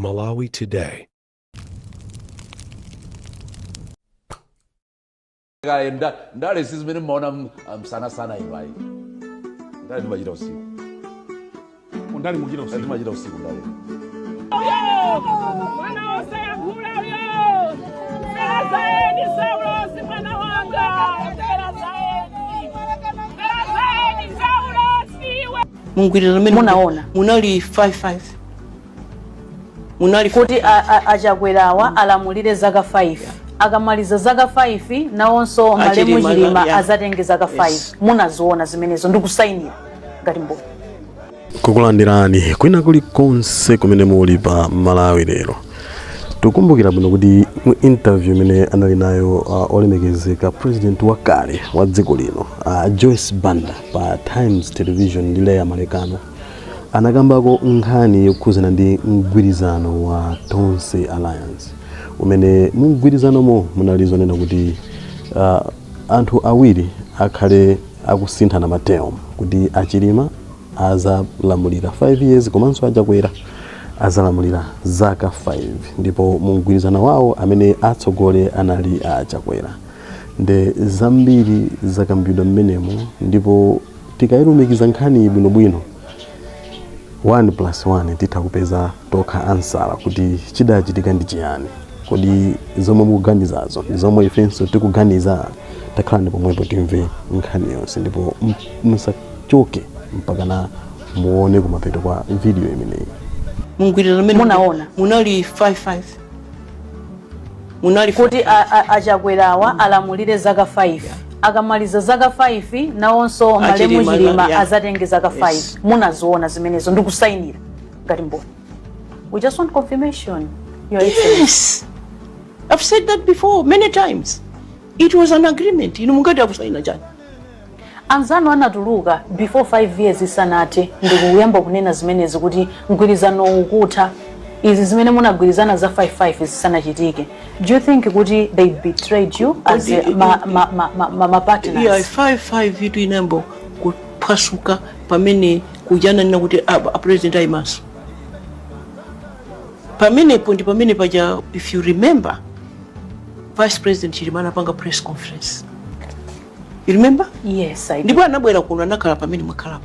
Malawi Today. Kaye ndale si zimene mmaona msanasana inu ayi. Ndale timachita usiku. Ndale muchita usiku. Timachita usiku ndale. Mwana wosayankhula uyo, fera Saulosi, mwana wanga, fera zaeni, fera zaeni, Saulosi we. Mungwirizano mmene Munaona. Munali 55, munali Kuti achakwerawa alamulire zaka 5, akamaliza zaka 5 nawonso malemu Achilima, Chilima azatenge zaka 5. Munaziona zimenezo ndikusayinira ngati mboni. Kukulandirani kwina kulikonse kumene muli pa Malawi Lero. Tikukumbukira bwino kuti mu interview imene anali nayo olemekezeka president wakale wa dziko lino, Joyce Banda, pa Times Television ndi Leya Malekano, anakambako nkhani yokhuzana ndi mgwirizano wa Tonse Alliance, umene mu mgwirizanomo munali zonena kuti anthu awiri akhale akusinthana ma term, kuti achilima azalamulira 5 years komanso achakwera azalamulira zaka 5, ndipo mu mgwirizano wawo amene atsogole anali achakwera. Nde zambiri zakambidwa mmenemo, ndipo tikayilumikiza nkhani bwinobwino, 1 plus 1, titha kupeza tokha answer kuti chidachitika ndi chiyani. Kodi zomwe mukuganizazo ndi zomwe ifenso tikuganiza? Takhalani pomwepo timve nkhani yonse, ndipo musachoke mpakana muone kumapeto kwa video imeneyi. Mungwirizano mmene Munaona. Munali 55, munali Kuti achakwerawa alamulire zaka 5, akamaliza zaka 5 nawonso malemu Achilima, Chilima azatenge zaka 5. Munaziona zimenezo ndikusayinira ngati mboni. We just want confirmation, Your Excellency. Yes, I've said that before many times. It was an agreement. Inu mungati akusaina chani? Anzanu anatuluka before 5 years isanathe ndikuyamba kunena zimenezi kuti mgwirizano ukutha, izi zimene munagwirizana za 55 zisanachitike. Do you think kuti they betrayed you as a, ma partners? Yeah, 55 itu inayamba kuphwasuka pamene kujananena kuti a president ayimaso. Pamenepo ndi pamene paja, if you remember, Vice President Chilima anapanga press conference. You remember? Yes, I do. Ndipo anabwera kuno, anakhala pamene mwakhalapo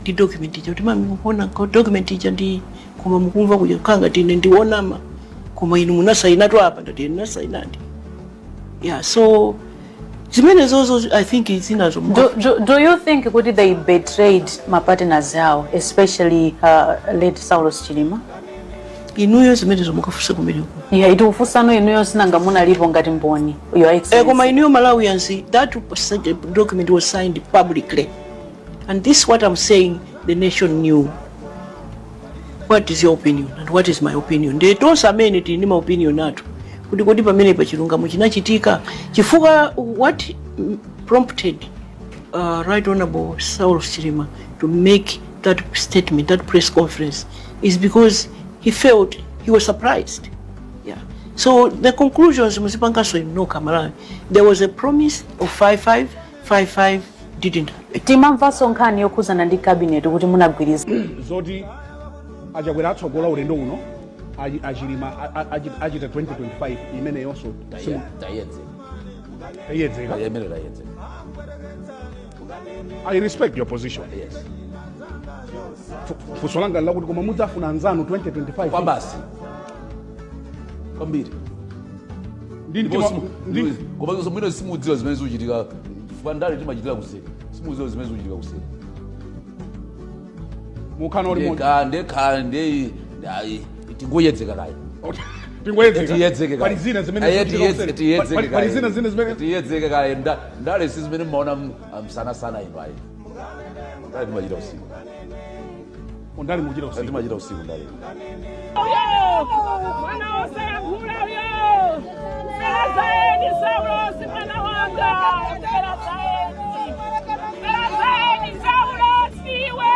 ndi document ija, kuti, "Mami, mukuona ko document ija ndi, koma mukumva kuja kukhala ngati ine ndionama, koma inu munasayinatu apa." Ndati, "Ndinasayinadi." Yeah, so zimene zozo, I think zinazo Do you think kuti they betrayed ma partners awo, especially late Saulos Chilima? Inuyo zimenezo mukafunse kumeneko. Yeah, itikufunsano inuyo, sinanga munalipo ngati mboni, Your Eh, koma Excellency. inuyo Malawians, that document was signed publicly, and this what I'm saying, the nation knew. What is your opinion and what is my opinion? Ndiye tonse amene tili ndi ma opinion athu kuti kodi pamene pa chilungamo chinachitika, chifukwa what prompted Right Honorable Saulos Chilima to make that statement, that press conference, is because he felt he was surprised. Yeah, so the conclusions muzipanganso inu nokha Malawi. There was a promise of 55 55, didn't happen. Timamvanso nkhani yokhuzana ndi cabinet kuti munagwirizana Zoti achakwera atsogola ulendo uno, achilima achita 2025, imeneyonso Tayedzeka. Tayedzeka. Imene tayedzeka. I respect your position. Yes. Funso langa lakuti, koma mudzafuna anzanu 2025? Kwa basi, kwambiri. Ndi Koma mwino simudziwa zimene zikuchitika, chifukwa ndale timachitira kuseri. Simudziwa zimene zikuchitika kuseri. Mukhana uli Ndekha ndekha ndi tingoyedzeka kaye. Tingoyedzeka. Tiyedzeke kaye. Pali zina zimene Aye, zikuchitika kuseri. tiyedzeke Pali kaye. zina zimene Tiyedzeke kaye. Ndale si zimene mmaona msanasana inu ayi. Ndale timachita usiku. Ndale muchita usiku. Timachita usiku ndale. Uyo mwana wosayankhula uyo, fera zaeni, Saulosi, mwana wanga, fera zaeni, fera zaeni, Saulosi we,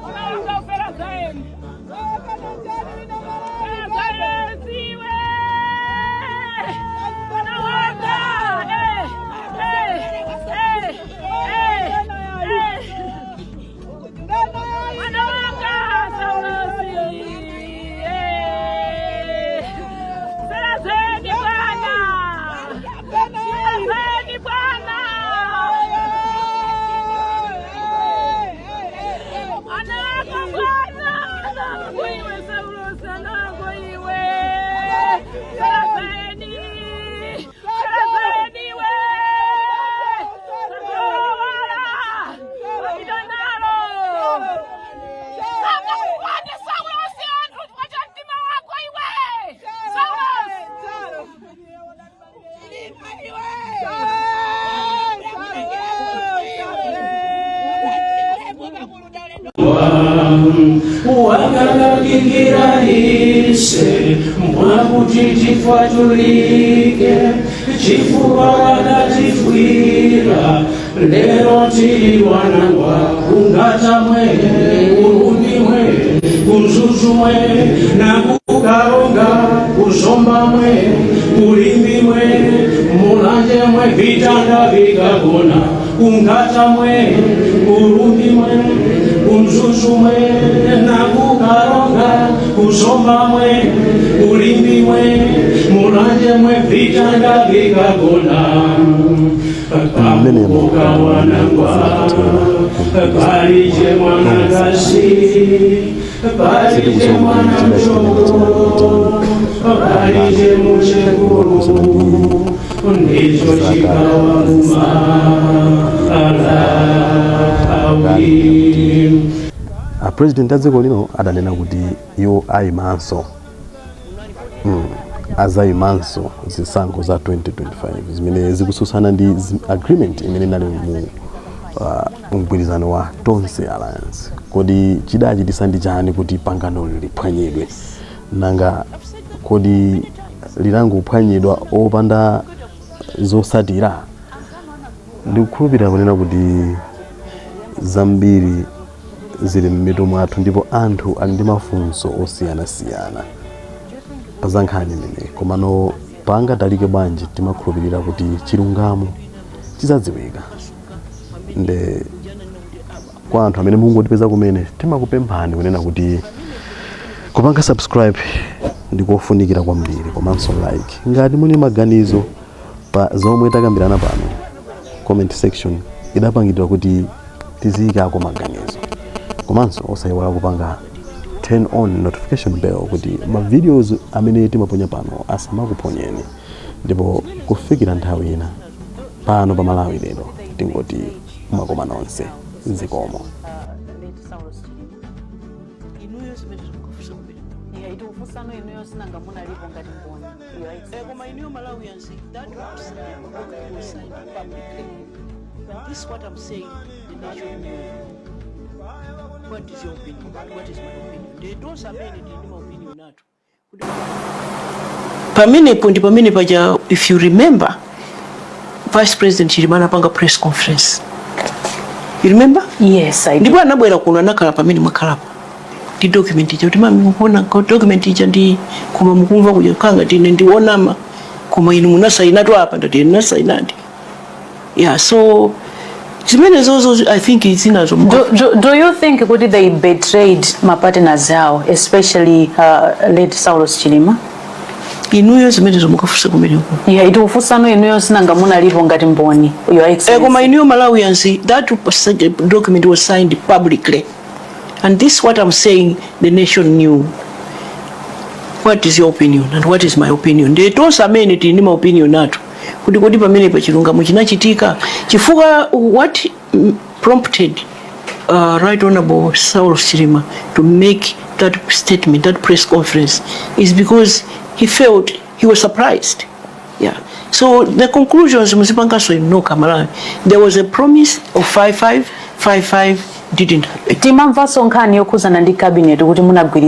mwana wanga, fera zaeni, fera zaeni we, mwana wanga, eh, eh, eh, eh, eh. Mwana wanga Saulosi, eh. Wakalakingira ise mwakuti tifwatulike, chifukwa wakatifwira, lero tili wanangwa. KuNkhatamwe, kuRumphi mwe, kuMzuzu mwe, nakuKaronga, kuZomba mwe, kuLimbe mwe, Mulanje mwe, vitanda vikagona. KuNkhatamwe, kuRumphi mwe, kuMzuzu mwe, nakuKaronga, kuZomba mwe, kuLimbe mwe, Mulanje mwe, vitanda vikagona. Mmenemo. Wanangwa palije mwanakasi, palije mwana mchoko, palije muchekulu, ndicho chikawaluma Alawi. A president a dziko lino adanena kuti iwo ayimanso, azayimanso zisankho za 2025 zimene zikususana ndi agreement imene inali mu mgwirizano wa Tonse Alliance. Kodi chidachitisa ndi chani kuti pangano liphwanyidwe? Nanga kodi linangophwanyidwa opanda zosatira? Ndikukhulupirira kunena kuti zambiri zili m'mitu mwathu ndipo anthu ali ndi mafunso osiyanasiyana pa za nkhani imeneyi. Komano pangatalike bwanji, timakhulupirira kuti chilungamo chizadziwika. Nde kwa anthu amene mukungotipeza kumene, timakupemphani kunena kuti kupanga subscribe ndikofunikira kwambiri, komanso like. Ngati muli maganizo pa zomwe takambirana pano, comment section idapangidwa kuti tiziyikako maganizo. Komanso osayiwala kupanga turn on notification bell kuti ma videos amene timaponya pano asamakuphonyeni. Ndipo kufikira nthawi ina pano pa Malawi Lero, tingoti mwakoma nonse, zikomo. Late Saulos Chilima. Inuyo zimene zikufusa kumene. Yeah, itiufunsano inuyo, sinanga munalipo ngati mboni, Your Excellency. Koma inuyo Malawians, that document was signed publicly. And this is what I'm saying, the nation knew. What is your opinion? What is my opinion? They don't amene tili ndi maopinion athu. Pamenepo ndi pamene paja, if you remember, Vice President Chilima anapanga press conference. You remember? Yes, I do. Ndipo anabwera kuno, anakhala pamene mwakhalapo ndi document ija kuti, "Mami, mukuona ko document ija ndi, koma mukumva kuja kanga tine ndionama, koma inu munasainatu apa." Ndati ndinasainadi. Yeah, so zimene zozo, I think zinazo. Do you think kuti they betrayed ma partners awo, especially late Saulos Chilima? Inuyo zimenezo mukafunsa kumeneko. Yeah, itiufunsano inuyo, sinanga munalipo ngati mboni, Your Excellency. Koma inuyo Malawians, that document was signed publicly. And this is what I'm saying, the nation knew. What is your opinion and what is my opinion? Ndiye tonse amene tili ndi maopinion athu kuti kodi pamene pa chilungamo chinachitika? Chifukwa what prompted Right Honorable Saulos Chilima to make that statement, that press conference, is because he felt he was surprised. Yeah. So the conclusions muzipangaso inu Malawi. There was a promise of 5 5 5 5, didn't happen. Timamvanso nkhani yokhuzana ndi cabinet kuti munagwirizana.